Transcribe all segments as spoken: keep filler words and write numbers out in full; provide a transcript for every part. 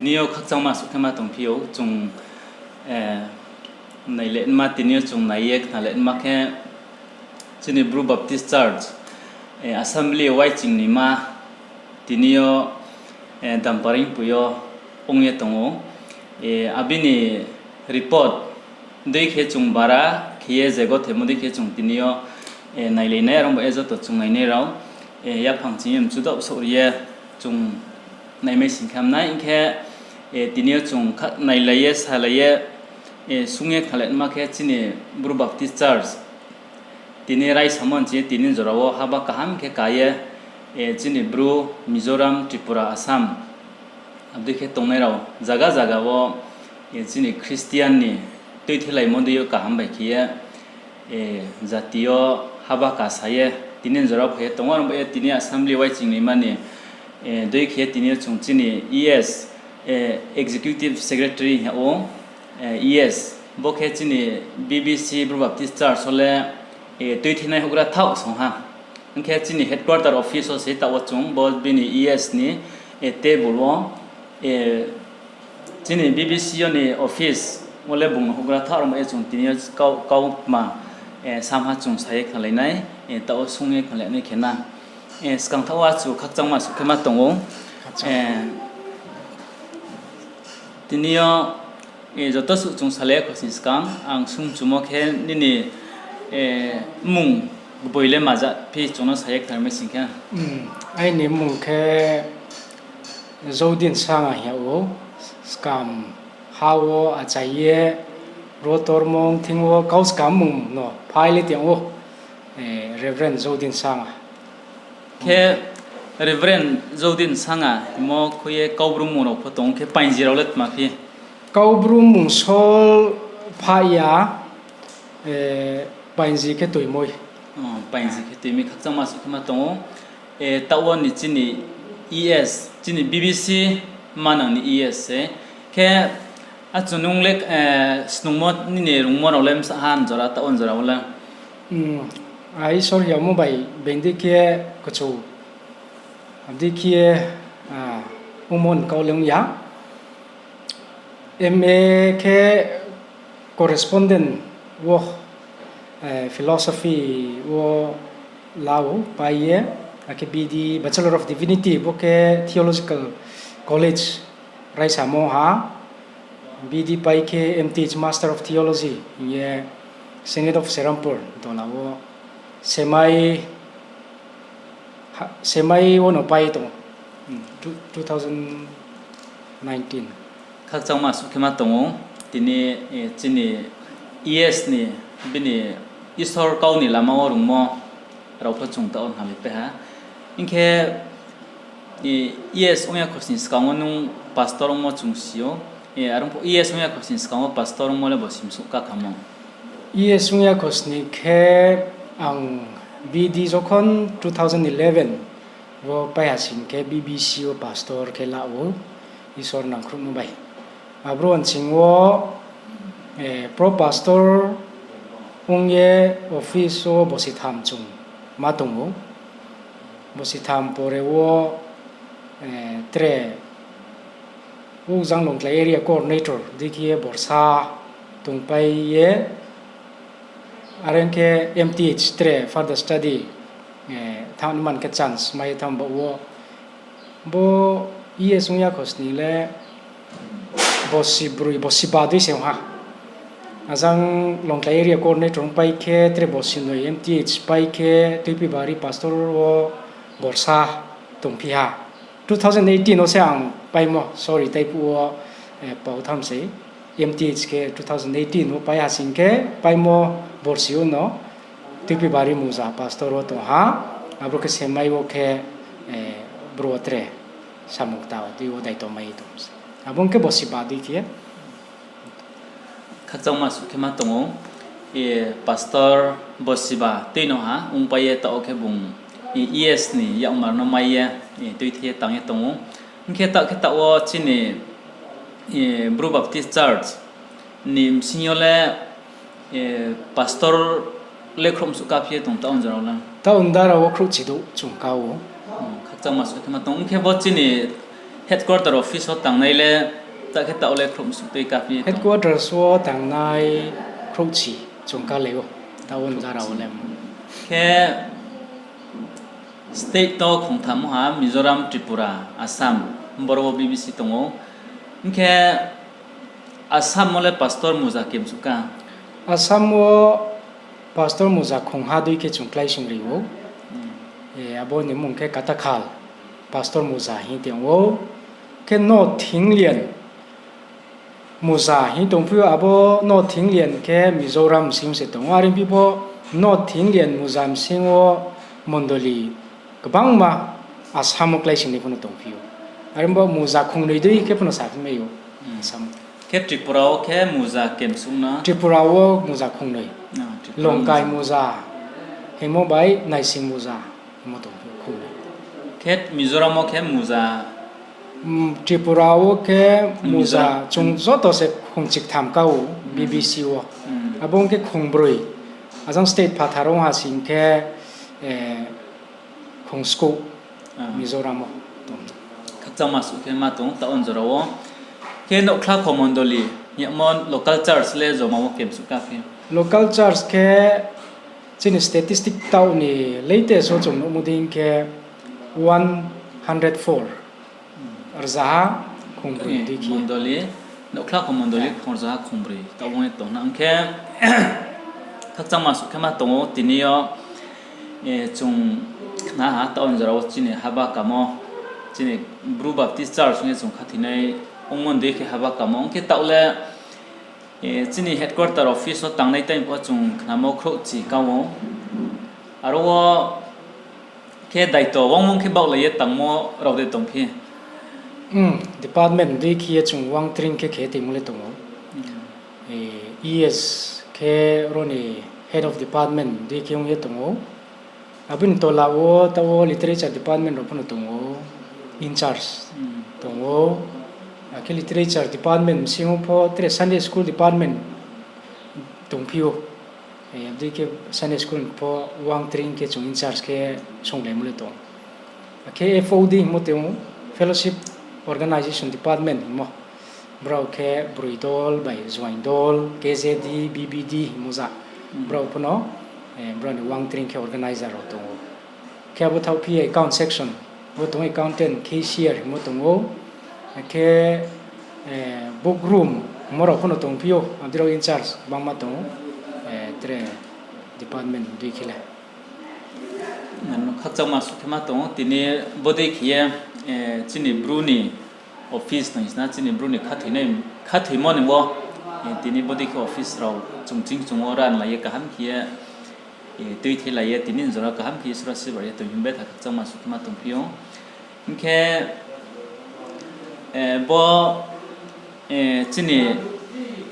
Tini yo khakchangma suh khe ma tongphi ou, chung, eh, naile ma tini yo chung nai ye khna le ma khe chini Bru Baptist Church, eh, Assembly waiching ni ma tini yo, eh, Damparing pui yo ong ye tong ou. Eh, abini report dei khe chung bara khe ye je gothemo dei khe chung tini yo, eh, nailai nai, aro bo ye joto chung nainai rao, eh, yaphang ching ye mchu daoh souh ri ye chung naimai sing khe ham nai, hing khe, eh, tini yo chung kha-, nailai ye, salai ye, eh, sung ye khna le ma khe chini Bru Baptist Church tini raisamo ni ching ye tini jora wo haba kaham khe ka ye, eh, chini Bru, Mizoram, Tripura, Assam, abo dei khe tongnai rao zaga zaga wo, eh, chini Christian ni tuithilaimo dei yo kaham bai khe ye, eh, jati yo haba kasa ye tini jora wo phai ye tong ou. Aro bo ye tini Assembly waiching ni ma ni, eh, dei khe tini yo chung chini E S, eh, Executive Secretary hing yag ou, eh, E S, bo khe chini B B C Bru Baptist Church wo le, eh, tuithinai houhgra thaoh song ha. Hing khe chini headquarter office wo se taoh wo chung bo bini E S ni, eh, table wo, eh, chini B B C yo ni office wo le bung no houhgra thaoh ro ma ye chung tini yo kau, kau tma, eh, sam ha chung sa ye khnalai nai, eh, taoh wo sung ye khnalai nai khe na. Eh, skang thaoh wo achu khakchangma suh khe ma tong ou. Eh, tini yo, eh, joto suh chung salai ya khosni skang, ang sung chumo khe nini, eh, mmung gboi le maja phi chung no sa ye khnari mai sing khe. Hmm, aini mmung khe Joudin Sanga hing yag ou, skam ha wo achai ye, rotor mong thing wo kau skam mmung no phai le tiang ou, eh, Reverend Joudin Sanga. Khe Reverend Joudin Sanga hingmo khui ye Kaubru mmung rao pho tong ou, khe painji rao le tma phi? Kaubru mmung sol pha ya, eh, painji khe tuimoi. Oh, painji khe tuimoi, khakchangma suh khe ma tong ou. Eh, taoh wo ni chini E S, chini B B C manang ni E S se. Khe achu nung le, eh, snungmo nini rungmo rao le bsa ha ni jora, taoh wo ni jora wo le? Hmm, a Isor yamo bai being dei khe kchu, abo dei khe, ah, ongmo ni kau le ong ya. M A khe correspondent wo, eh, philosophy wo la ou pai ye, akhe B D, Bachelor of Divinity, bo khe Theological College raisamo ha, B D pai khe M Th, Master of Theology hing ye Synod of Serampore dola wo semai, ha, semai wo no pai tong ou, two, two thousand nineteen. Khakchangma suh khe ma tong ou, tini, eh, chini E S ni bini Isor kau ni lama wo rungmo rao pho chung taoh wo hamlai pai ha. Hing khe, E S ong ya khosni skang wo nung pastor ongmo chung si ou. Are ong pho E S ong ya khosni skang wo pastor ongmo le bo simsuh kakhamo? E S ong ya khosni khe ang B D jokhon two thousand eleven wo pai ha sing khe B B C wo pastor khe la ou, Isor nangkhruhmo bai. Abro nsing wo, eh, pro pastor ong ye office wo bosi tham chung ma tong ou. Bosi tham pore wo, eh, tre Ukjang Longtlai area coordinator dei khe ye borsa tongpai ye, are ong khe M Th tre further study, eh, thanng man khe chance mai ye thanng baoh wo. Bo E S ong ya khosni le bosi broi, bosi ba dei se ong ha. Ajang Longtlai area coordinator ong pai khe tre bosi noi, M Th pai khe Tuipibari pastor wo borsa tongphi ha. Two thousand eighteen wo se ang paimo, sorry, taiphuh wo, eh, pau tham sei. M Th khe two thousand eighteen wo pai ha sing khe paimo borsi wo no Tuipibari Muza pastor wo tong ha, abro khe semai wo khe, eh, bro tre samung kta wo tui wo daito mai tong se. Abo ong khe bosi ba dei khe. Khakchangma suh khe ma tong ou, eh, pastor bosi ba tui no ha, ongpai ye taoh wo khe bung, eh, E S ni yakmar no mai ye, eh, tuithe ye tang ye tong ou. Hing khe taoh khe taoh wo chini, eh, Bru Baptist Church ni bsing yo le, eh, pastor le khrouh msuh kaphi ye tong taoh ong jora wo le? Taoh ong dara wo khrouhchi douh chung ka ou. Hmm, khakchangma suh khe ma tong. Ong khe bo chini Headquarter office wo tangnai le, ta khe taoh le khrouh msuh tui kaphi tong? Headquarters wo tangnai khrouhchi chung kalai ou, taoh wo jara wo le. Khe state to khongtham ha, Mizoram, Tripura, Assam, boro wo B B C tong ou. Hing khe Assam wo le pastor muza kemsuh ka? Assam wo pastor muza khongha dui khe chung kláising ri ou. Abo ni mmung khe Katakhal pastor muza hing tong ou. Khe North Himalayan muza hing tongphi ou, abo North Himalayan khe Mizoram bsing se tong ou. Are phi pho North Himalayan muza bsing wo mondoli kbangma Assam wo kláising ni pho no tongphi ou. Are bo muza khongnoi dei khe pho no saphi mai ou. Assam. Khe Tripura wo khe muza kemsuh na? Tripura wo muza khongnoi. Longkai muza hingmo bai Naising muza hingmo tongphi ou khongnoi. Khe Mizoram wo khe muza? Tripura wo khe muza chung joto se khongchiktham ka ou B B C wo. Abo ong khe khongbroi. Ajang state phathar ong ha sing khe khongskou Mizoram wo tong. Khakchangma suh khe ma tong taoh wo jora wo. Khe Nouhkhlakho mondoli hingmo local church le joma wo kemsuh ka phi? Local church khe chini statistic taoh ni latest wo chung nuhmo dei khe one hundred four. Rzaha khongbroi dei khe. Mondoli, Nouhkhlakho mondoli khong rzaha khongbroi taoh wo tong na. Ong khe khakchangma suh khe ma tong ou tini yo, chung khna ha taoh wo jora wo chini haba kamo, chini Bru Baptist Church ong ye chung khathoinai ongmo dei khe haba kamo. Ong khe taoh le chini headquarter office wo tangnai time pho chung khnamo khrouhchi ka ou. Aro wo khe daito wangmung khe baohlai ye tangmo rao de tongphi? Department dei khe ye chung wangtring khe khe tongmo le tong ou. E S khe ro ni head of department dei khe ong ye tong ou. Abo ni tola wo taoh wo literature department rao pho no tong ou, in charge tong ou. Akhe literature department bsing yo pho tre Sunday school department tongphi ou. Abo dei khe Sunday school pho wangtring khe chung in charge khe songlaimo le tong. Akhe F O D hingmo tong ou, Fellowship Organization Department hingmo. Brao khe broi dol bai joaing dol, K Z D, B B D hingmo ja. Brao pho no, brao ni wangtring khe organizer rao tong ou. Khe abo thaohphi ye account section, bo tong ou accountant, cashier hingmo tong ou. Akhe book room hingmo rao pho no tongphi ou, abo dei rao in charge bangma tong ou, tre department dei khe le. Khakchangma suh khe ma tong ou, tini bodei khe ye, chini Bru ni office tong sna, chini Bru ni khathoinai, khathoimo ni wo, tini bodei khe office rao chung ching chung wo ranlai ye kaham khe ye, tuithelai ye tini jora kaham khe Isor asirbad ye tong hing betha khakchangma suh khe ma tongphi ou. Hing khe, bo, chini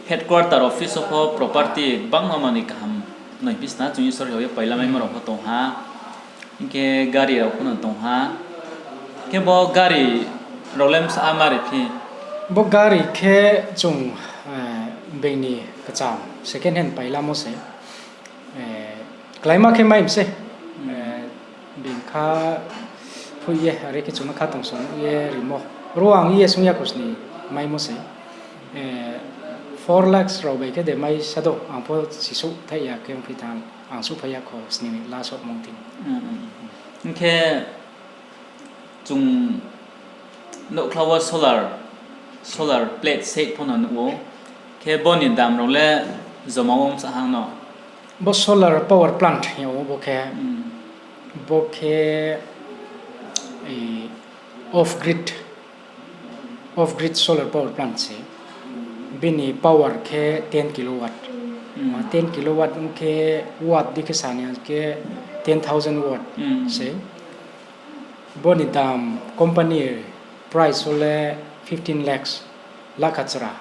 headquarter office wo pho property gbangma manoi kaham noi bisna chung Isor yag ye pailamaimo rao pho tong ha. Hing khe gari rao pho no tong ha. Khe bo gari rao le bsa mari phi? Bo gari khe chung, being ni kcham second hand pailamo se. Kláima khe mai mi se. Being kha phuih ye, are khe chung no kha tong song ye rimo. Ro ang ye sung ya khosni maimo se. Four lakhs rao bai khe de mai sa do, ang pho sisouh thaih ya khe ongphi thanng, ang souhphai ya khosni la sokmung thing. Hing khe chung nouhkhla wo solar, solar plate set pho no nuh ou. Khe bo ni dam rao le joma wo bsa hang no? Bo solar power plant hing ou bo khe, bo khe, off grid, off grid solar power plant se. Bini power khe ten kilowatt. Ma ten kilowatt ong khe watt dei khe sani khe ten thousand watt se. Bo ni dam company price wo le fifteen lakhs, lakha chra.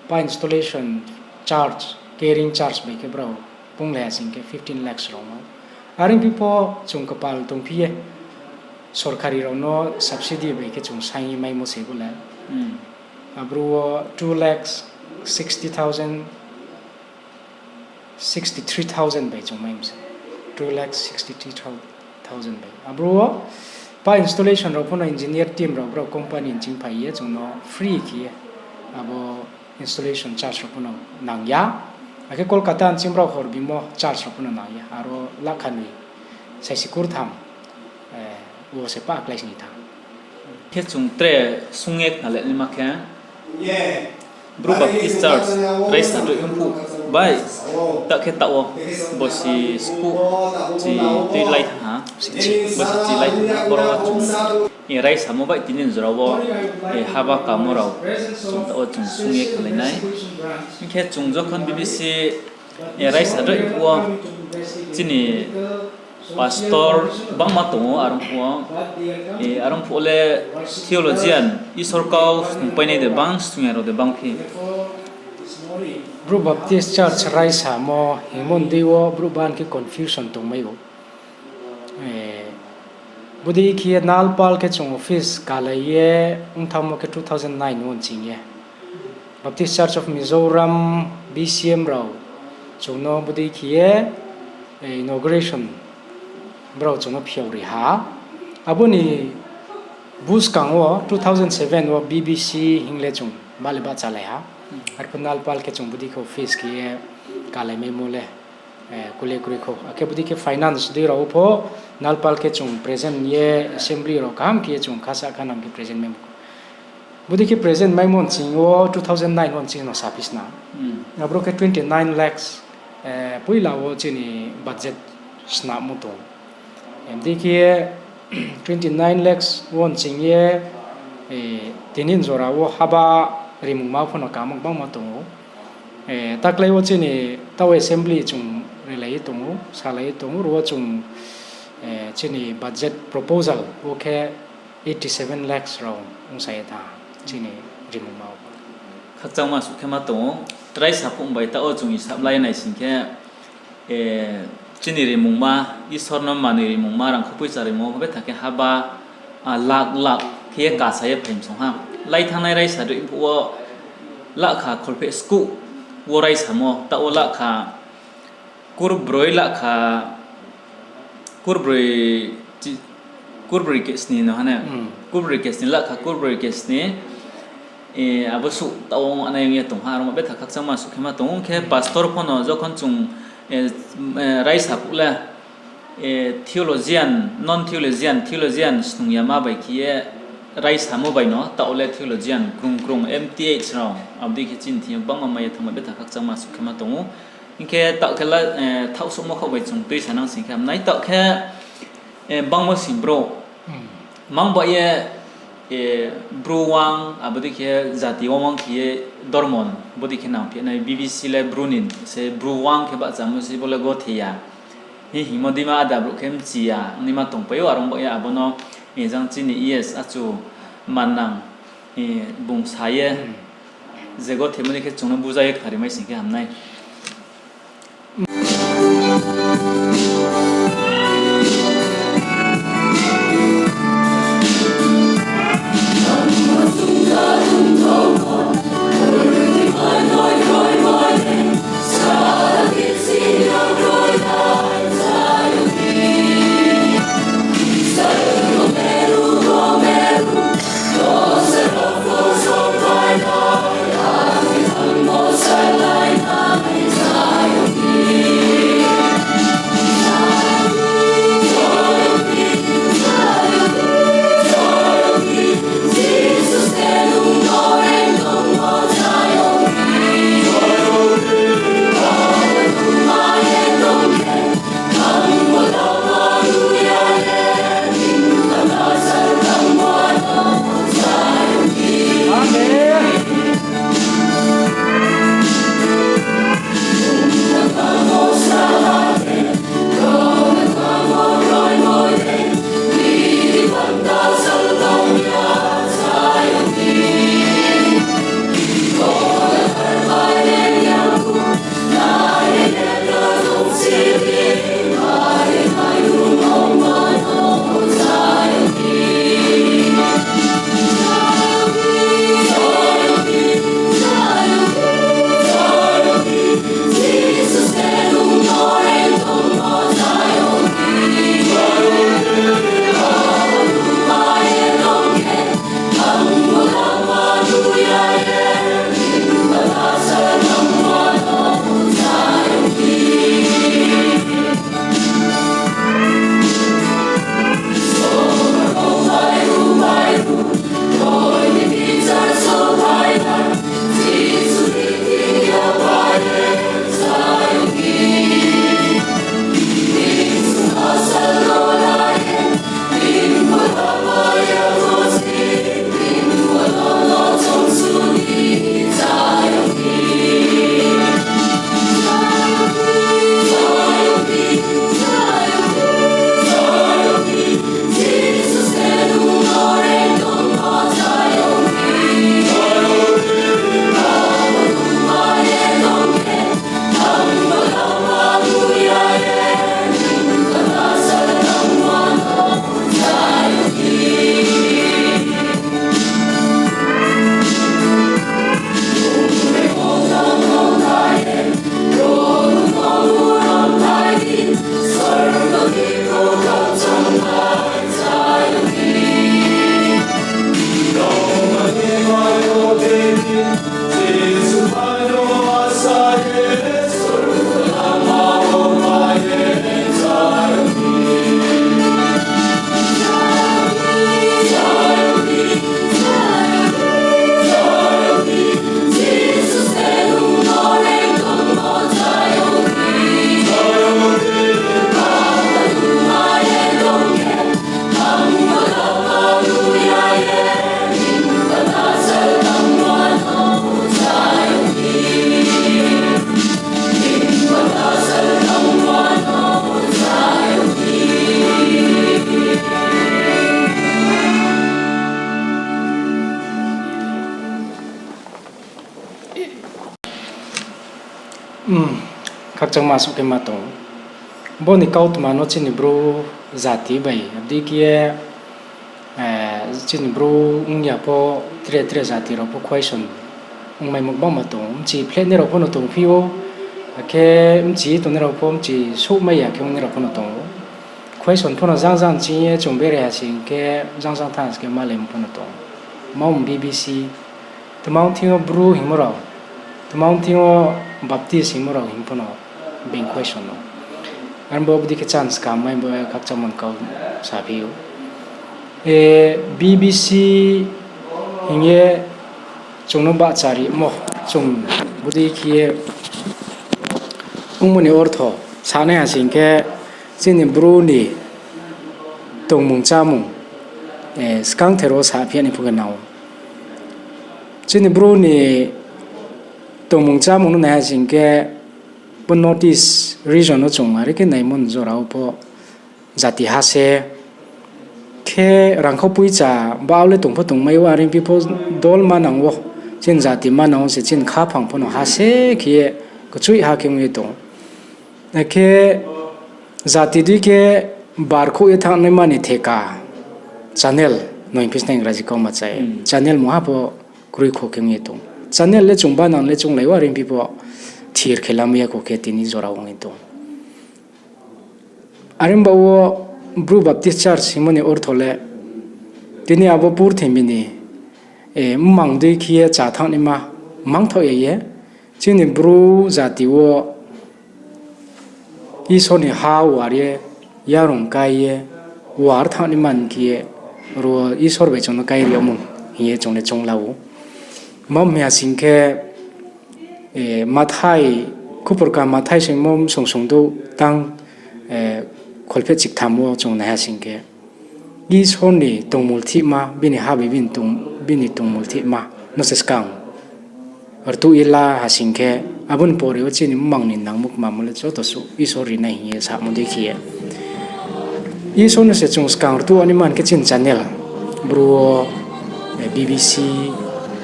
Pa installation charge, carrying charge bai khe brao punglai ya sing khe fifteen lakhs rao no. Are phi pho chung kpal tongphi ye, sorkari rao no subsidy bai khe chung saing ye maimo se bo le. Abro wo two lakhs sixty thousand, sixty three thousand bai chung mai mi se. Two lakh sixty three thousand bai. Abro wo Pa installation rao pho no engineer team rao brao company nching phai ye chung no free khe ye abo installation charge rao pho no nang ya. Akhe Kolkata nching brao hor bimo charge rao pho no nang ya. Aro lakha noi saisi kurtham, eh, wo se pa kláisni thanng. Khe chung tre sung ye khnalai naima khe, Bru Baptist Church raisa droih ongphuh bai, ta khe taoh wo, bosi skuh chi tui lai thanng ha, bosi chi lai thanng ha, boro wo chung, eh, raisamo bai tini jora wo, eh, haba kamo rao chung taoh wo chung sung ye khnalai nai. Hing khe chung jokhon B B C, eh, raisa droih phuh wo chini pastor bangma tong ou, are ong phuh wo, eh, are ong phuh wo le theologian, Isor kau snungpainai de bang, snung ya rao de bang phi. Bru Baptist Church raisamo hingmo ni dei wo brouh ban khe confusion tongmai ou. Eh, bodei khe ye Nalpal khe chung office kalai ye ongthanngmo khe two thousand nine wo nching ye Baptist Church of Mizoram, B C M rao chung no bodei khe ye, eh, inauguration brao chung no phiao ri ha. Abo ni buskang wo two thousand seven wo B B C hing le chung bale bahchalai ha. Arphuh Nalpal khe chung bodei khe office khe ye kalaimaimo le, eh, kule kroi khou. Akhe bodei khe finance dei rao wo pho Nalpal khe chung present ye assembly rao kaham khe ye chung khasa khanang khe present maimo. Bodei khe present maimo nching wo two thousand nine wo nching no saphi sna. Aboro khe twenty nine lakhs, eh, poila wo chini budget snamo tong. Em, dei khe twenty nine lakhs wo nching ye, eh, tini jora wo haba rimungma pho no kamo gbangma tong ou. Eh, taklái wo chini taoh assembly chung relai ye tong ou, salai ye tong ou, ro wo chung, eh, chini budget proposal wo khe eighty seven lakhs rao ongsa ye thanng chini rimungma wo. Khakchangma suh khe ma tong ou, raisa phuh bai taoh wo chung hisab lai nai sing khe, eh, chini rimungma, Isor no manoi rimungma, rangkho poicha rimungma betha khe haba, ah, lakh lakh khe ye kasa ye phai msong ha. Lai thanngnai raisa droih phuh wo lakha kholpheh skuh wo raisamo, taoh wo lakha kurbroi lakha, kurbroi, kurbroi khe sni no hane. Kurbroi khe sni, lakha kurbroi khe sni, eh, abo suh taoh wo nai ong ye tong ha, aro ma betha khakchangma suh khe ma tong ou. Khe pastor pho no jokhon chung, eh, eh, raisa phuh le, eh, theologian, non theologian, theologian snung yama bai khe ye raisamo bai no, taoh le theologian krung krung M T H rao, abo dei khe chini thing yo gbangma mai ye thanngma betha khakchangma suh khe ma tong ou. Hing khe taoh khe la, eh, thaoh souhmo khaoh bai chung tuisa nang sing khe hamnai, taoh khe, eh, bangmo sing brouh. Mang ba ye, eh, Bru wang, abo dei khe jati wang wang khe ye dormo, bodei khe nangphi nai, B B C le Bru ni se Bru wang khe bahchamo se bo le gothe ya. Hing hingmo deima ada brouh khe mchi ya, ongnaima tongpai ou, are ong ba ye abo no, eh, jang chini E S achu Manang, eh, bung sa ye, je gothemo ni khe chung no buza ye khnari mai sing khe hamnai. Khakchangma suh khe ma tong. Bo ni kautma no chini Bru jati bai, abo dei khe ye, chini Bru ong ya pho, tre tre jati rao pho question ongmaimo gbangma tong ou. Bchi phlehnai rao pho no tongphi ou, akhe bchi tongnai rao pho, bchi souhmai ya khe ongnai rao pho no tong ou. Question pho no jang jang ching ye chung bere ha sing khe, jang jang thanng ha sing khe malaimo pho no tong ou. Tma ong B B C, tma ong thing yo Bru hingmo rao, tma ong thing yo Baptist hingmo rao hing pho no being question no. Are bo bodei khe chance kam mai bo khakchangma ni kau saphi ou. B B C hing ye chung no bahcharimo, chung bodei khe ye ongmo ni ortho sanai ha sing khe, chini Bru ni tongmung chámung, skangther wo saphi ya ni pho khe nang ou. Chini Bru ni tongmung chámung no nai ha sing khe, bo North East region no chung are khe naimo ni jora wo pho jati ha se khe rangkhau poicha bau le tong pho tongmai ou, are phi pho dol manang wo, chini jati manang wo se chini khaphang pho no ha se khe ye kchoih ha khe ong ye tong. Akhe jati dei khe barkhouh ye thanngnaima ni theka channel no hing phi sna Ingraji kauma chai. Channel mungha pho kroi kho khe ong ye tong. Channel le chung banang le chounglai ou, are phi pho thir khe lamai ya kho khe tini jora ong ye tong. Are baoh wo Bru Baptist Church hingmo ni ortho le tini abo purthimbi ni mmang dei khe ye chá thanngnaima mangthaoh ya ye, chini Bru jati wo Isor ni ha war ye, yarung kái ye, war thanngnaima ni khe ye, ro Isor bai chung no kái ri yagmo hing ye chung le choung la ou. Tma hing ya sing khe, Mathai, Khupor Kaham Mathai soimo bsong song douh tang, kholpheh chiktham wo chung nai ha sing khe, Isor ni tongmulthihma, bini ha bai bini tongmulthihma no se skang rtuh ye la ha sing khe, abo ni pore wo chini mmang ni nangmo kmamo le joto suh Isor ri nai hing ye samo dei khe ye, Isor no se chung skang rtuh naima hing khe chini channel, Bru wo, BBC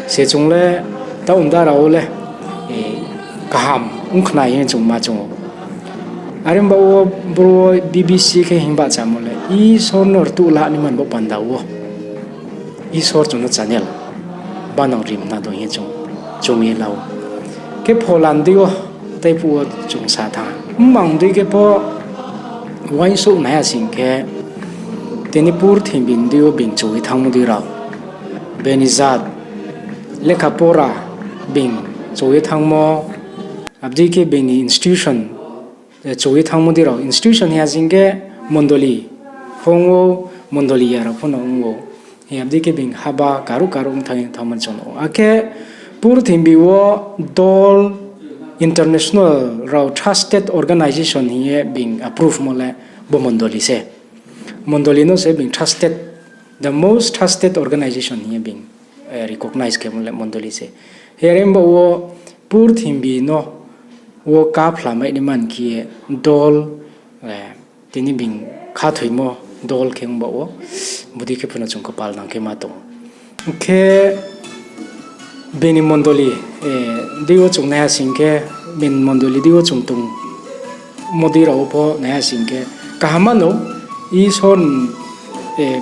se chung le taoh ndara wo le kaham ong khna ye chung ma choung ou. Are baoh wo Bru wo BBC khe hing bahchamo le Isor no rtuh la naima ni bo panda wo Isor chung no channel banang rimna dong ye chung, chung ye la ou. Khe phola ni dei wo, tei phuh wo chung sa thanng, mmang dei khe pho uaingsouh nai ha sing khe, tini purthimbi ni dei wo being chu ye thanngmo dei rao, bini jat, lekha pora being chu ye thanngmo, abo dei khe being ni institution chu ye thanngmo dei rao, institution hing ya sing khe mondoli pho ong ou, mondoli ya rao pho no ong ou. Abo dei khe being haba karuh karuh ong thanng ye thanngmo chung nuh ou. Akhe purthimbi wo dol international rao trusted organization hing ye being approve mo le bo mondoli se. Mondoli no se being trusted, the most trusted organization hing ye being recognize khemo le mondoli se. Are baoh wo purthimbi no wo kaphlamai naima ni khe ye dol, tini being khathoimo dol khe ong baoh wo, bodei khe pho no chung kpal nang khe ma tong ou. Khe bini mondoli dei wo chung nai ha sing khe, bini mondoli dei wo chung tongmo dei rao wo pho nai ha sing khe, kaham mano, Isor ni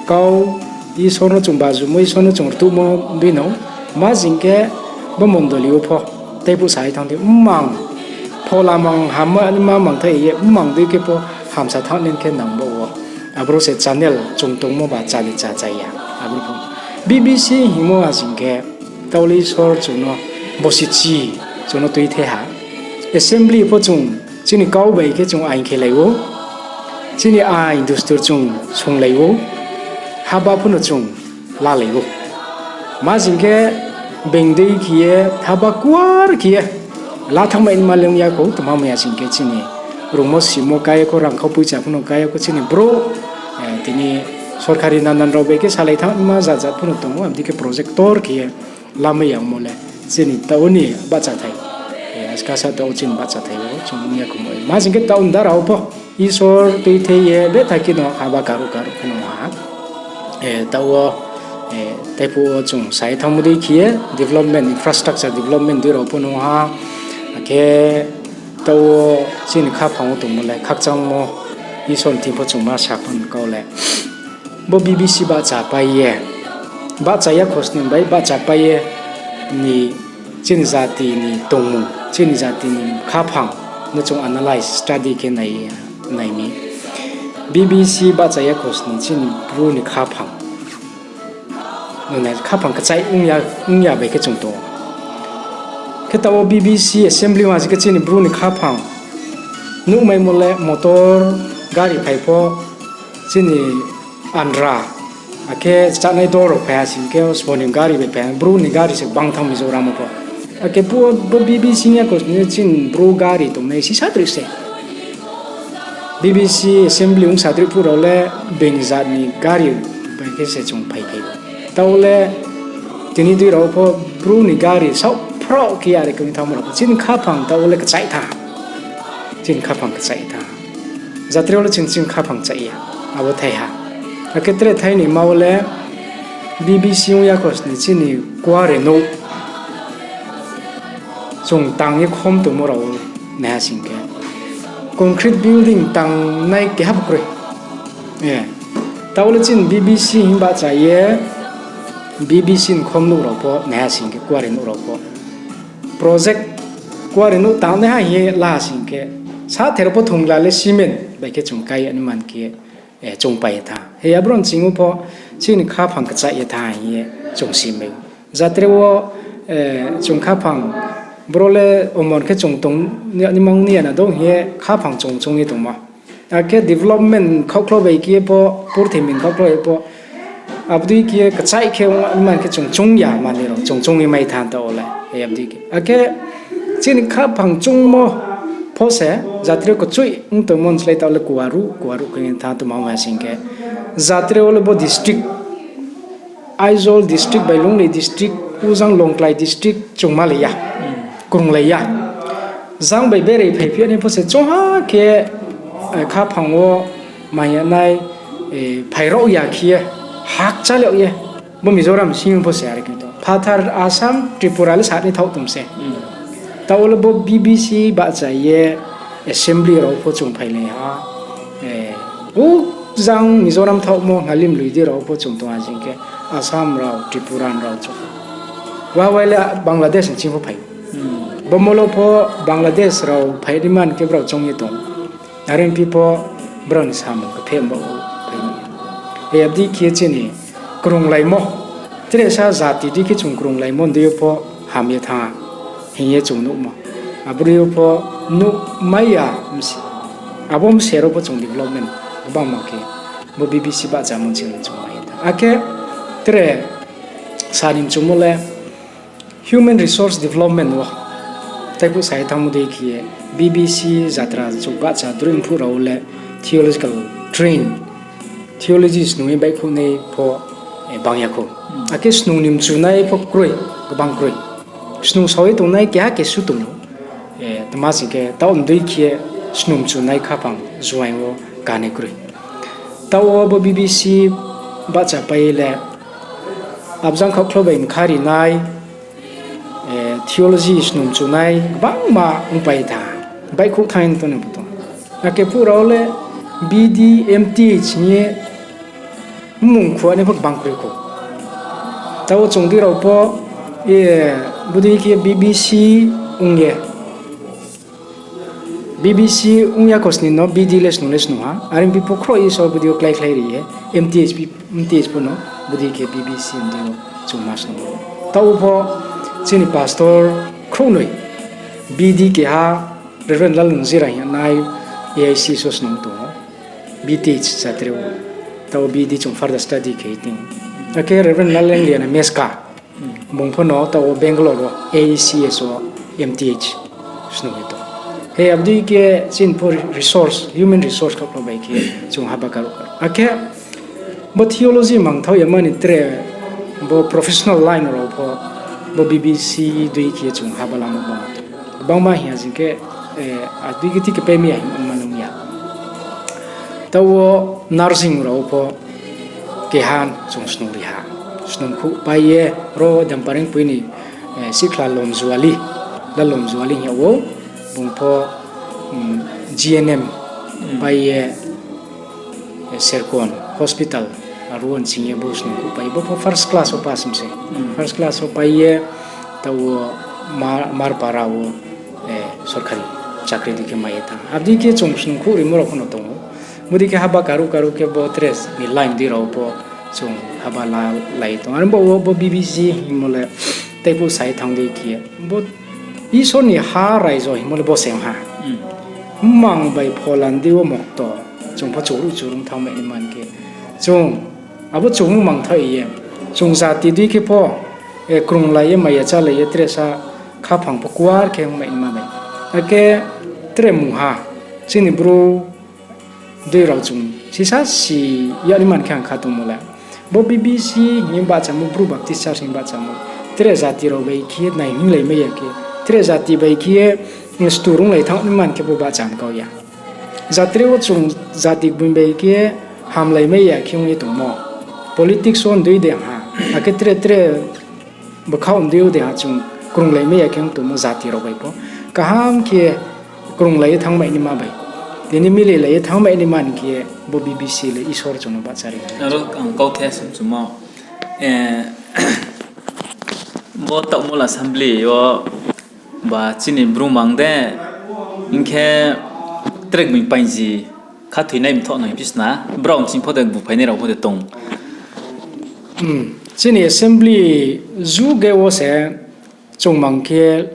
kau, Isor no chung bajumo, Isor no chung rtuhmo dei no, ma sing khe bo mondoli wo pho tei phuh sa ye thanng di, mmang, phola mang hamma ni ma mangthai ye mmang dei khe pho hamsa thanng ni khe nang baoh wo. Aboro se channel chung tongmo ba chali cha chá ya. Aboro pho BBC hingmo ha sing khe, taoh le Isor chung no Bosi chi chung no tuithei ha. Assembly pho chung chini kau bai khe chung ain khelai ou. Chini ain dustur chung sunglai ou. Haba pho no chung lalai ou. Ma sing khe being dei khe ye, haba kuar khe ye, la thanngmai nma le ong ya khou, tma mai ya sing khe chini rungmo simo kái ya khou, rangkhau poicha pho no kái ya khou, chini brouh, tini sorkari nanan rao bai khe salai thanngma jat jat pho no tong ou, abo dei khe project ktor khe ye lamai ya ongmo le, chini taoh ni bahchathai, askasa taoh chini bahchathai wo chung ong ya khou mo. Ma sing khe taoh ni dara wo pho Isor tuithei ye betha khe no haba karuh karuh khe no ha. Taoh wo, taiphuh wo chung sai thanngmo dei khe ye development, infrastructure development dei rao pho no ha. Akhe taoh wo chini khaphang wo tongmo le khakchangmo Isor ni thing pho chung ma sa pho ni kau le. Bo BBC bahchapai ye, bahcha ya khosning bai bahchapai ye ni chini jati ni tongmung, chini jati ni khaphang no chung analyze, study khe nai, nai mi. BBC bahcha ya khosning chini Bru ni khaphang, nung nai khaphang kchaih ong ya, ong ya bai khe chung tong ou. Khe taoh wo BBC assembly ma se khe chini Bru ni khaphang nuhmaimo le motor gari phai pho chini andra, akhe chánai dol rao phai ha sing khe sbo ni gari bai phai ha, Bru ni gari se gbang thanng Mizoram wo pho. Akhe bo BBC ni ya khosning chini Bru gari tongnai sisa droi se. BBC assembly ong sa droi phuh rao le being jat ni gari bai khe se chung phaiphai ou. Taoh le tini dei rao pho Bru ni gari saohphraoh khe ya re khe ong thanngmo rao pho chini khaphang taoh wo le kchaih tha. Chini khaphang kchaih tha. Jatre wo le chini, chini khaphang kchaih ya. Abo thai ha. Akhe tre thai ni ma wo le BBC ong ya khosning chini kuarenouh chung tang ye khom tongmo rao naiha sing khe, concrete building tangnai keha pho kroi. Taoh le chini BBC hing bahcha ye, BBC ni khomnouh rao pho naiha sing khe kuarenouh rao pho. Project kuarenouh tangnaiha hing ye la sing khe, sathai rao pho thongla le cement bai khe chung kái ya ni man khe, chung pai ye tha. He abro ni ching wo pho chini khaphang kchaih ye tha hing ye chung si mai ou. Jatre wo, chung khaphang bro le omon khe chung tong ni mang ni ya na dong hing ye khaphang chung choung ye tongmo. Akhe development khaohkhlau bai khe ye pho, purthimbi ni khaohkhlau ye pho, abo dei khe ye kchaih khe ong ni man khe chung choung ya manoi rao chung choung ye mai tha taoh wo le. Abo dei khe. Akhe chini khaphang choungmo pho se jatre kchoih ong tongmo ni slái taoh le kuaruh kuaruh khe tha tongma ma sing khe, jatre wo le bo district Aizawl district bai Lunglei district, ujang Lawngtlai district chung malai ya, krunglai ya. Jang bai berai phaiphi ya ni pho se choungha khe, khaphang wo maiya nai, phairao ya khe ye, hakchal yag ye, bo Mizoram sing pho se are khe tong. Phathar Assam, Tripura le sa ni thaoh tong se. Taoh wo le bo BBC bahcha ye assembly rao pho chung phailai ha. Ujang Mizoram thaohmo Ngalim Lui dei rao pho chung tong ha sing khe, Assam rao, Tripura rao chung. Wa wai le Bangladesh ni ching pho phai ou. Bo molo pho Bangladesh rao phai ni man khe brao choung ye tong. Are phi pho brao ni samung khe pheh ba phai ni. Abo dei khe chini krunglaimo, tre sa jati dei khe chung krunglaimo dei yo pho ham ye thanng ha hing ye chung nuhmo. Abo dei yo pho nuhmai ya, abo mse rao pho chung development gbangma khe bo BBC bahchamo chini chung mai ye thanng. Akhe tre sa ni mchumo le human resource development wo, tei phuh sa ye thanngmo dei khe ye BBC jatra chung bahcha droi mphuh rao le theological train, theology snung ye baihkhouhnai pho bang ya khou. Akhe snung ni mchunai pho kroi, gbang kroi. Snung sao ye tongnai keha kesu tong ou. Tma sing khe taoh ni dei khe ye snung mchunai khaphang juaing wo kanai kroi. Taoh wo bo BBC bahchapai ye le abjang khaohkhlau bai mkha rinai, theology snung mchunai gbangma ongpai tha, baihkhouh thanng ye tong ni pho tong. Akhe phuh rao le BD, MTh hing ye mmung khuanai pho gbang kroi khou. Taoh wo chung dei rao pho, bodei khe BBC ong ye BBC ong ya khosning no BD le snung le snung ha. Are phi pho khroh ye so bodei yo kláikhlai ri ye, MTh pho no bodei khe BBC mdei yo chung ma snung ou. Taoh wo pho Chini pastor khrouhnoi, B D keha, Reverend Lalungjira hing nai, A I C S wo snung tong ou, B T H Jatrio. Taoh B D chung further study khe tong. Akhe Reverend Lalengliana Meska, bung pho no taoh wo Bangalore wo A I C S wo M T H snung ye tong. He abdei khe chini pho resource, human resource khaoh bai khe chung haba karuh karuh. Akhe bo theology mangthaoh ya mani tre bo professional line rao pho bo B B C dei khe chung haba lamo bang. Gbangma hing ya jing khe, adei khe ti khe pai mi ya hing ma nung ya. Taoh wo nursing rao pho keha chung snung ri ha. Snung khouh pai ye ro Dampareng poi ni sikhla Lomjuali, Lalomjuali hing yag ou, bung pho G N M pai ye Serkon hospital aro wo nching ye bo snung khouh pai ye, bo pho first class wo pass mi se. First class wo pai ye taoh wo Marpara wo sorkari chakri dei khe mai ye thanng. Abdei khe chung snung khouh rimo rao pho no tong ou. Bodei khe haba karuh karuh khe bo tre ni line dei rao pho chung haba la lai tong. Are bo wo bo B B C hingmo le tei phuh sai thanng dei khe bo Isor ni ha raijo hingmo le bo se ong ha. Mmang bai phola ni dei wo mokto chung pho churuh churung thanngmai ni man khe, chung abo chung mmang thaoh ye, chung jati dei khe pho krunglai ye maiya chálai ye tre sa khaphang pho kuar khe ongmai ni ma bai. Akhe tre mungha chini Bru dei rao chung sisa si yag ni man khe ang kha tongmo le, bo B B C hing ye bahchamo, Bru Baptist Church hing bahchamo, tre jati rao bai khe nai hinglaimai ya khe, tre jati bai khe ye sturunglai thanng ni man khe bo bahcham kau ya. Jatri wo chung jati gboi bai khe hamlaimai ya khe ong ye tongmo. Politics wo ndei de ha, akhe tre tre bkhaoh ndei yo de ha chung krunglaimai ya khe ong tongmo jati rao bai pho. Kaham khe krunglai ye thanngmai ni ma bai. Tini mililai ye thanngmai ni man khe bo B B C le Isor chung no bahcha ri nai. Aro ang kauthe sungchumo. Bo taohmol assembly yo ba chini Bru mang de, hing khe tre gboi paingji khathoinai mthoh no hing phi sna, brao nching pho de buphainai rao pho de tong. Chini assembly juge wo se chung mang khe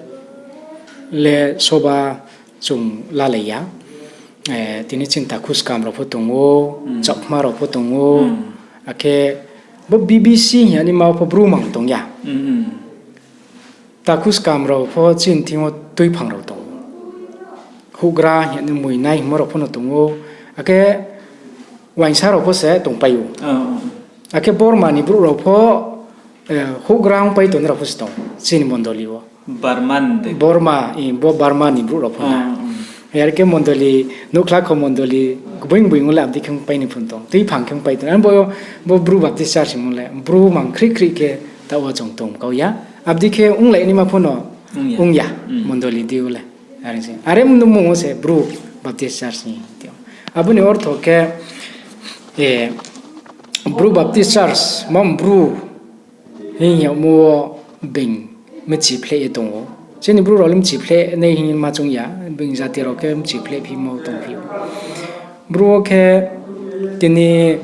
le soba chung lalai ya. Tini chini takhu skam rao pho tong ou, Chakma rao pho tong ou, akhe bo B B C hing ya ni ma pho Bru mang tong ya. Takhu skam rao pho chini thing yo tuiphang rao tong ou. Houhgra hing ya ni moinai hingmo rao pho no tong ou. Akhe uaingsa rao pho se tongpai ou. Akhe Borma ni brouh rao pho, houhgra ongpai tongnai rao pho se tong chini mondoli wo. Borma, bo Borma ni brouh rao pho na. Are khe mondoli, nouhkhla kho mondoli, gboing gboing wo le abdei khe pai ni phun tong, tuiphang khe pai tong. Abo yo, bo Bru Baptist Church hingmo le Bru mang khrih khrih khe taoh wo chung tong kau ya. Abdei khe onglai naima pho no ong ya, mondoli dei yo le. Are mung wo se Bru Baptist Church hing. Abo ni ortho khe, Bru Baptist Church, mam Bru hing yagmo wo being mchiphleh ye tong ou. Chini Bru rao le mchiphleh nai hing ma choung ya, being jati rao khe mchiphleh phimo tongphi ou. Bru wo khe tini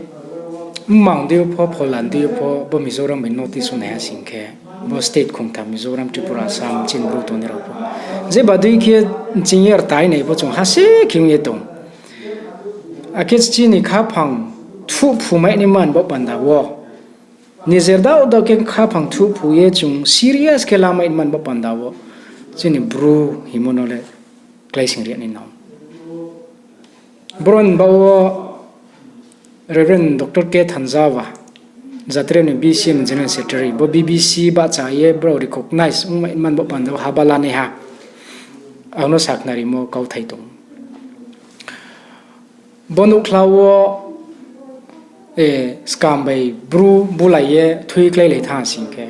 mmang dei yo pho, phola dei yo pho, bo Mizoram bai notice ongnaiha sing khe, bo state khongtham Mizoram, Tripura, Assam, chini Bru tongnai rao pho. Jeba dei khe nching ye rtai nai pho chung hase khe ong ye tong. Akhe chini khaphang thuhphumai ni man bo panda wo. Nijer dao dao khe khaphang thuhphu ye chung serious khe lamai man bo panda wo. Chini Bru hingmo no le kláising ri nai nang. Boro ni baoh wo Reverend Doctor K Thanjawa, jatri ni B C M General Secretary, bo B B C bahcha ye brao recognize ongmai man bo panda wo haba lanaiha. Ang no sakhnarimo kauthai tong. Bo nouhkhla wo, skam bai Bru bulai ye thui kláilai thanng ha sing khe,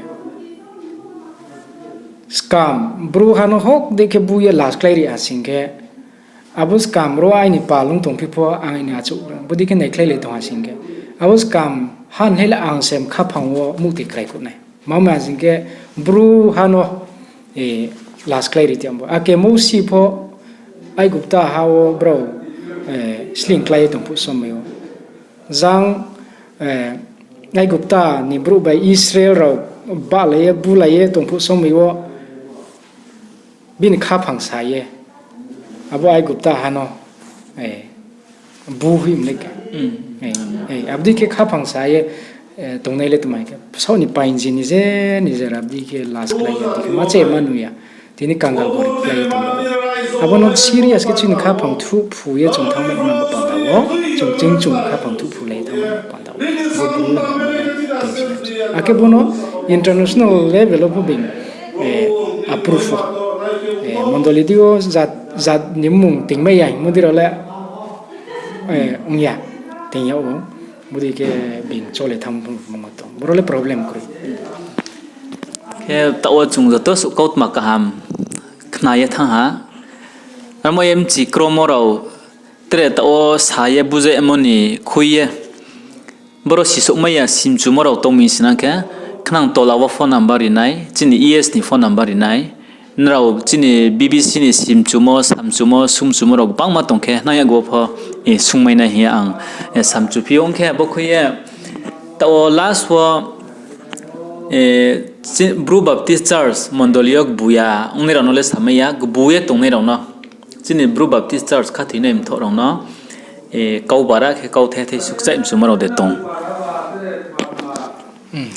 skam Bru ha no hok dei khe bu ye las kláiri ha sing khe, abo skam ro aini pal ong tongphi pho ang aini achouh bodei khe naikhlailai tong ha sing khe, abo skam ha nhlai le ang se khaphang wo muhti kraikuh nai. Mamo ya sing khe Bru ha no las kláiri ti abo. Akhe Mousi pho Aigupta ha wo brao sleing klái ye tong phuh somoi yo, jang Aigupta ni brouh bai Israel rao bahlai ye, bulai ye tong phuh somoi wo bini khaphang sa ye, abo Aigupta ha no, bu hoih mlei khe. Abo dei khe khaphang sa ye tongnai le tma hing khe, saoh ni painji ni je, ni je abo dei khe last khlai ya, abo dei khe ma che ma nu ya. Tini kangal gori khlai ye tong ou. Abo no serious khe chini khaphang thuhphu ye chung thanngmai nang panda wo, chung ching chung khaphang thuhphu lai ye thanngmai nang panda wo. Bo bung no tong si ya. Akhe bo no international level wo pho being approve ou. Mondoli dei yo jat, jat ni mmung tingmai ya hingmo dei rao le ong ya, ting yag ou. Bodei khe being chole thanng pho ma tong. Boro le problem kroi. Khe taoh wo chung joto suh kautma kaham khna ye thanng ha. Amo ye mchi kromo rao tre taoh wo sa ye bujemo ni khui ye, boro sisouhmai ya simchumo rao tong mi sinang khe, khnang tola wo phone number ri nai, chini E S ni phone number ri nai. Nrao chini B B C ni simchumo, samchumo, sumchumo rao gbangma tong khe, nang yakgu wo pho sungmai nai hing ye ang samchuphi ou. Ong khe abo khui ye, taoh wo last wo Bru Baptist Church mondoli yo gbu ya ongnai rao no le samai ya, gbu ye tongnai rao no, chini Bru Baptist Church khathoinai mthoh rao no, kau bara khe kauthai thai sukchaih mchumo rao de tong.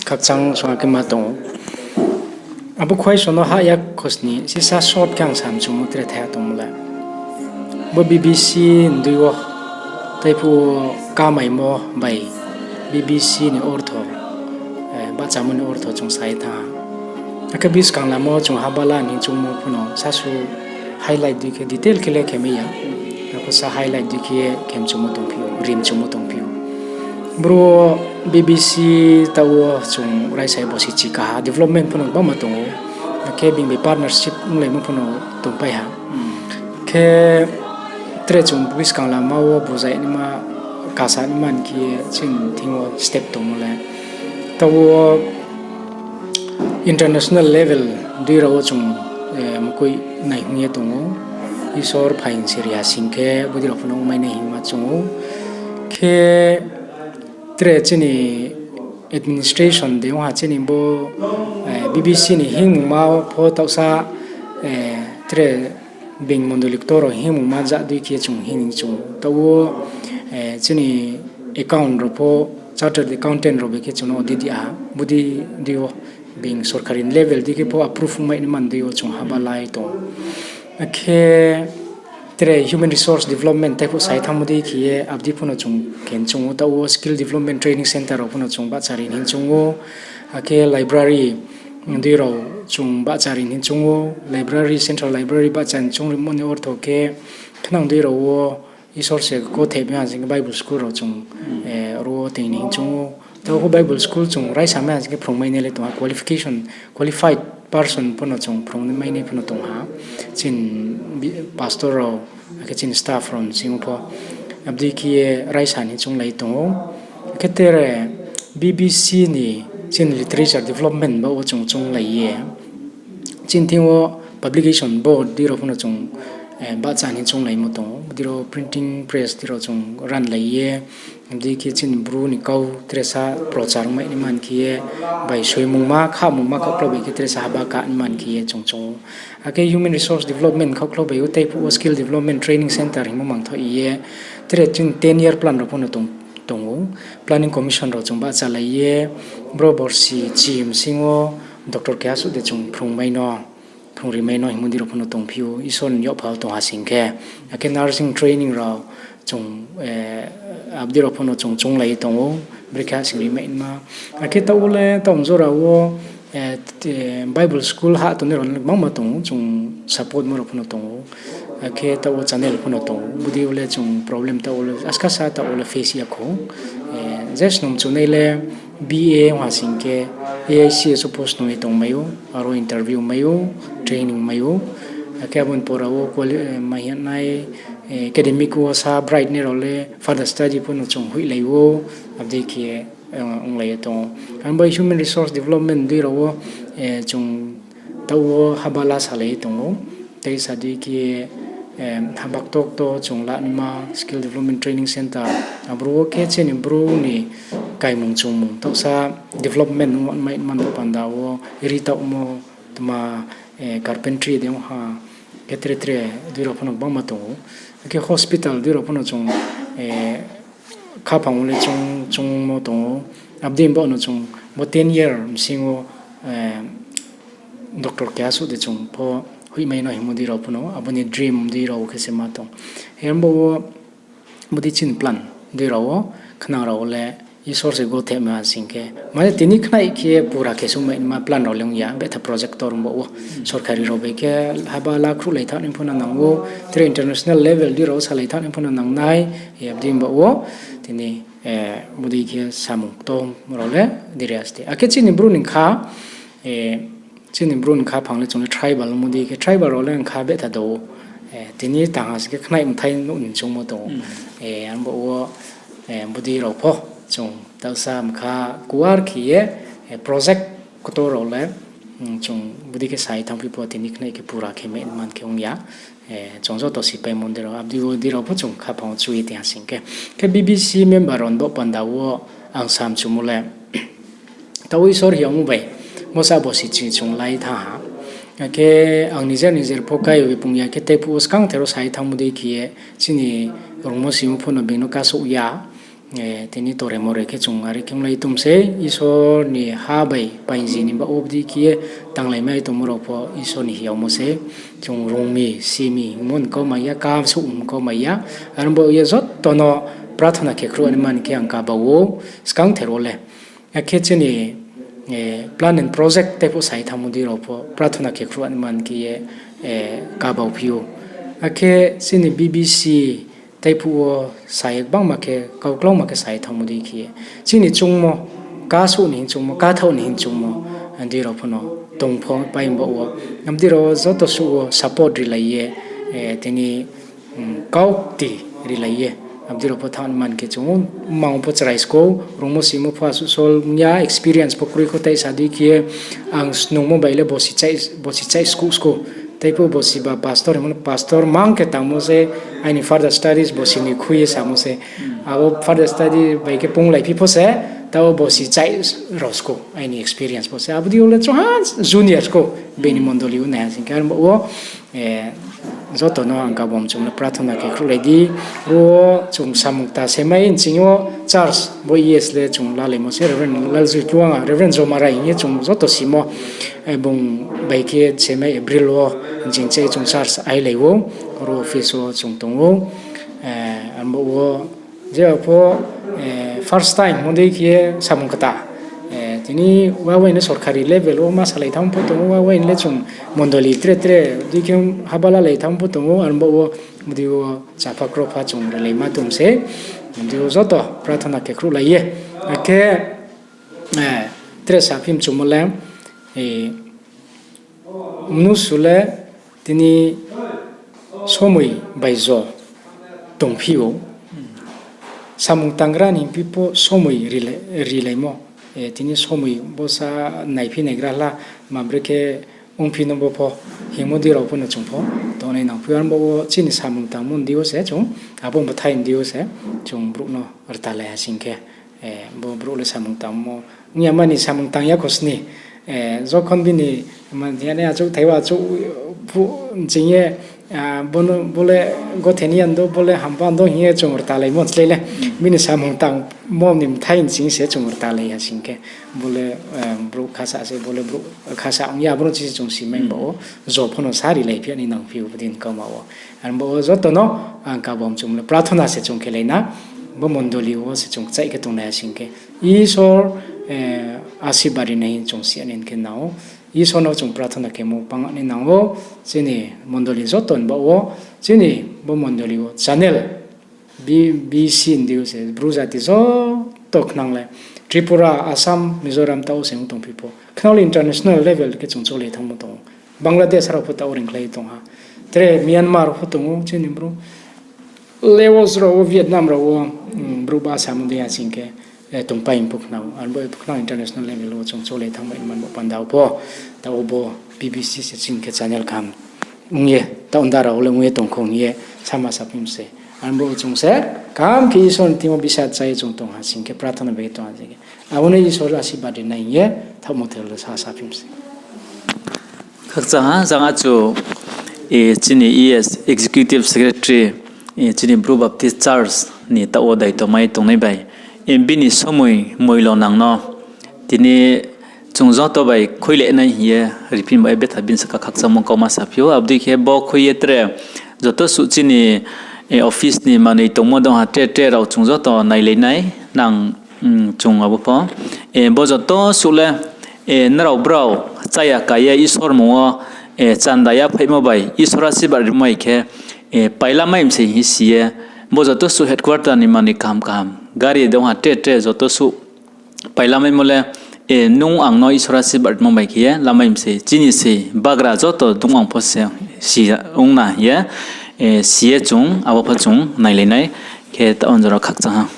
Khakchang song khe ma tong ou. Abo khuaiso no hah ya khosni sisa short khe ang samchumo tre thai ha tongmo le. Bo B B C ni dei wo, taiphuh wo kamaimo bai B B C ni ortho, bahchamo ni ortho chung sa ye thanng ha. Akhe buskang lama wo chung habala ni choungmo phuno sasu highlight dei khe detail khe le khemai ya. Akhe sa highlight dei khe khemchumo tongphi ou, rimchumo tongphi ou. Bro, B B C taoh wo chung raisa ye bosi chi kaha development phuno gbangma tong ou. Akhe being bai partnership onglaimo phuno tongpai ha. Khe tre chung buskang lama wo buzai naima, kasa naima ni khe chini thing wo step tongmo le. Taoh wo international level dei rao wo chung mkoih naihung ye tong ou. Isor phaing se ri ha sing khe bodei rao phuno ongmai nai hingma chung ou. Khe tre chini administration de ong ha chini bo B B C ni hingmungma pho taohsa tre being mondoli ktor rao hingmungma jat dei khe chung hing ni chung ou. Taoh wo chini account rao pho chartered accountant rao bai khe chung no audit ya ha. Bodei dei yo being sorkari level dei khe pho approve ongmai naima ni dei yo chung haba lai tong ou. Akhe tre human resource development taiphuh sai thanngmo dei khe ye abo dei phuno chung khe chung ou. Taoh wo skill development training centre rao phuno chung bahcha ri ni hing chung ou. Akhe library dei rao chung bahcha ri ni hing chung ou. Library, central library bahcha ni chung rimo ni ortho khe khnang dei rao wo Isor se kothe mi ha sing khe Bible school rao chung ro wo tei ni hing chung ou. Taoh pho Bible school chung raisa mai ha sing khe phrungmai nai le tong ha, qualification, qualified person phuno chung phrungmai nai phuno tong ha. Chini pastor rao, akhe chini staff rao ni sing yo pho. Abo dei khe ye raisa ni chung lai tong ou. Akhe tre B B C ni chini literature development baoh wo chung chounglai ye chini thing yo publication board dei rao phuno chung bahcha ni chounglaimo tong ou. Dei rao printing press dei rao chung ranlai ye, dei khe chini Bru ni kau tre sa prochar ongmai naima ni khe ye, bai soimungma, khamungma khaukhlai bai khe tre sa haba ka naima ni khe ye chung chung ou. Akhe human resource development khaukhlai bai wo taiphuh wo skill development training centre hingmo mangthaoh ye, tre chini ten year plan rao phuno tong ou. Planning commission rao chung bahchalai ye, bro borsi chim sing wo doctor keha suh de chung phrungmai no, phrungrimai no hingmo dei rao phuno tongphi ou, Isor ni yakpha wo tong ha sing khe. Akhe nursing training rao chung, abo dei rao phuno chung chounglai ye tong ou, brekhe ha sing rimai ma. Akhe taoh wo le taoh jora wo Bible school hah tongnai rao le gbangma tong ou, chung support mo rao phuno tong ou. Akhe taoh wo channel phuno tong ou, bodei wo le chung problem taoh wo le askasa taoh wo le face ya khou. Je snung chunai le B A ong ha sing khe A I C S wo post nung ye tongmai ou, aro interview mai ou, training mai ou. Akhe abo ni pora wo quali-, ma hing nai, academic wo sa bright nai rao le further study phuno chung hoihlai ou, abo dei khe onglai ye tong ou. Ang bai human resource development dei rao wo chung taoh wo haba la salai ye tong ou. Tei sa dei khe haba kto kto chung la naima skill development training centre, aboro wo khe chini Bru ni kaimung chungmung taohsa development ongmai man bo panda wo, ritaohmo, tma, carpentry de ong ha, khe tre tre dui rao pho no gbangma tong ou. Akhe hospital dui rao pho no chung khaphang wo le chung chungmo tong ou. Abo dei baoh no chung bo ten year bsing wo doctor keha suh de chung pho hoihmai no hingmo dei rao pho no, abo ni dream dei rao khe se ma tong. Himba wo bodei chini plan dei rao wo, khnang rao wo le Isor se gothema sing khe. Mane tini khnai khe pura khe sungmai ma plan rao le ong ya, betha project tor baoh wo. Sorkari rao bai khe haba la khruhlai thanng ni pho no nang ou, tre international level dei rao salai thanng ni pho no nang nai, abo dei baoh wo, tini, bodei khe samung ktor rao le dei ri asti. Akhe chini bru ni kha, chini bru ni khaphang le chung le tribal ongmo dei khe tribal rao le ong kha betha do ou. Tini tang ha sing khe khnai mthai nuh ni chungmo tong ou. Ang baoh wo, bodei rao pho chung taohsa mkha kuar khe ye, project ktor rao le, chung bodei khe sai thanngphi pho tini khnai khe pura khe mai man khe ong ya. Chung joto sipai mondei rao, abo dei wo dei rao pho chung khaphang wo chu ye tong ha sing khe. Khe B B C member rao ni baoh panda wo ang samchumo le, taoh Isor hiyamo bai, bosa bosi ching chung lai thanng ha. Akhe ang nijer nijer pho kai ye pung ya khe, tei phuh wo skangther wo sai thanngmo dei khe ye, chini rungmo simo pho no being no kasouh ya. Tini tore more khe chung are khe onglai tong sei, Isor ni ha bai painji ni baoh wo bodei khe ye tanglaimai tongmo rao pho Isor ni hiyamo se. Chung rung mi, si mi hingmo ni kau mai ya, kasouh mi kau mai ya. Aro baoh ye joto no prathona khe khruh ni man khe ang kaba ou, skangther wo le. Akhe chini, plan and project tei phuh sai thanngmo dei rao pho prathona khe khruh ni man khe ye, kaba phi ou. Akhe chini B B C tei phuh wo sai gbangma khe, kauklauma khe sai thanngmo dei khe ye, chini chungmo, kasouh ni hing chungmo, kathaoh ni hing chungmo, dei rao pho no tong pho pai baoh wo. Abo dei rao joto suh wo support rilai ye, tini, kau kti rilai ye. Abo dei rao pho thanng man khe chung ou, mang pho chrai skou, rungmo simo pho asuh sol ya, experience pho kroi kho, taisa dei khe ye ang snungmo bai le bosi chai, bosi chai skou skou. Tei pho bosi ba pastor hingmo no pastor mang khe tangmo se, aini further studies bosi ni khui ye samo se. Abo further study bai khe punglaiphi pho se, taoh bosi chai rao skou, aini experience pho se. Abo dei yo le chungha junior skou, bini mondoli wo nai ha sing khe, aro baoh wo, joto no ang kabom chung le prathona khe khruhlai di. Ro chung samung kta semai nching yo church bo yes le chung lalaimo se, Reverend Laljuichuang, Reverend Jomarai hing ye chung joto simo, bung bai khe semai April wo nching che chung church ailai ou, ro office wo chung tong ou. Aro baoh wo je pho, first time mo dei khe samung kta. Tini wawain le sorkari level wo ma salai thanng pho tong ou, wawain le chung mondoli tre tre dei khe haba lalai thanng pho tong ou, aro baoh wo bodei wo chapha kropha chung rilai ma tong se, bodei wo joto prathona khe khruhlai ye. Akhe, tre saphi mchumo le, mnusu le tini somoi bai jo tongphi ou. Samung tangra ni hingphi pho somoi rilai, rilaimo. Tini somoi bosa naiphi naigra hla, ma bre khe ongphi no bo pho, hingmo dei rao pho no chung pho tongnai nangphi ou. Aro baoh wo chini samung tangmo ni dei yo se chung, abo bthai ni dei yo se chung brouh no rtalai ha sing khe, bo brouh le samung tangmo ong ya mani samung tang ya kho sni. Jokhon bini, mani achouhthai wo achouh phuh nching ye, bo le gothe ni ya ndo, bo le hampa ndo hing ye chung rtalaimo slái le, bini samung tangmo ni bthai nching se chung rtalai ha sing khe, bo le, brouh khasa se, bo le brouh khasa ong ya, abo no chini chung simai baoh wo, jo pho no sa rilai phi ya ni nangphi ou bodei ni kauma wo. Aro baoh wo joto no ang kabom chung le prathona se chung khelai na, bo mondoli wo se chung kchaih khe tongnai ha sing khe, Isor, asirbad ri nai hing chung si ya ni khe nang ou. Isor no chung prathona khemo pang ni nang ou. Chini mondoli joto ni baoh wo, chini bo mondoli wo channel, B B C ni dei yo se Bru jati joto khnang le, Tripura, Assam, Mizoram taoh se ong tongphi pho, khnang le international level khe chung cholai thanngmo tong ou. Bangladesh rao pho taoh ringkhlai tong ha. Tre Myanmar rao pho tong ou chini Bru. Laos rao wo, Vietnam rao wo, brouh ba samo dei ha sing khe, tongpai pho khnang ou. Aro bo pho khnang international level wo chung cholai thanngmai man bo panda wo pho, taoh bo B B C se chini khe channel kaham ong ye, taoh nda rao le ong ye tong kho hing ye, sama saphi mi se. Abo chung se, kaham khe Isor ni thing yo bisar chá ye chung tong ha, sing khe prarthana bai tong ha, je khe abo no Isor asirbad ri nai hing ye, thaohmo thel sa saphi mi se. Khakchang ha, jang achu, chini E S Executive Secretary, chini Bru Baptist Church ni taoh wo daito mai tongnai bai, bini somoi moilo nang no tini chung joto bai khuile nai hing ye riphi bai betha bini saka khakchangmo kauma saphi ou. Abo dei khe bo khui ye tre joto suh chini office ni manoi tongmo dong ha tre tre rao chung joto nailai nai nang, chung abo pho. Bo joto suh le nrao brao chaya ka ye Isor mung wo chanda yaphaihmo bai Isor asirbad rimo bai khe, paila mai mi se hing si ye, bo joto suh headquarter ni manoi kaham kaham gari dong ha tre tre joto suh pailamaimo le, nung ang no Isor asirbad rimo bai khe ye lamai mi se, chini se bagra joto dong ang pho se si ong na hing ye, si ye chung abo pho chung nailai nai. Khe taoh wo jora khakchang ha.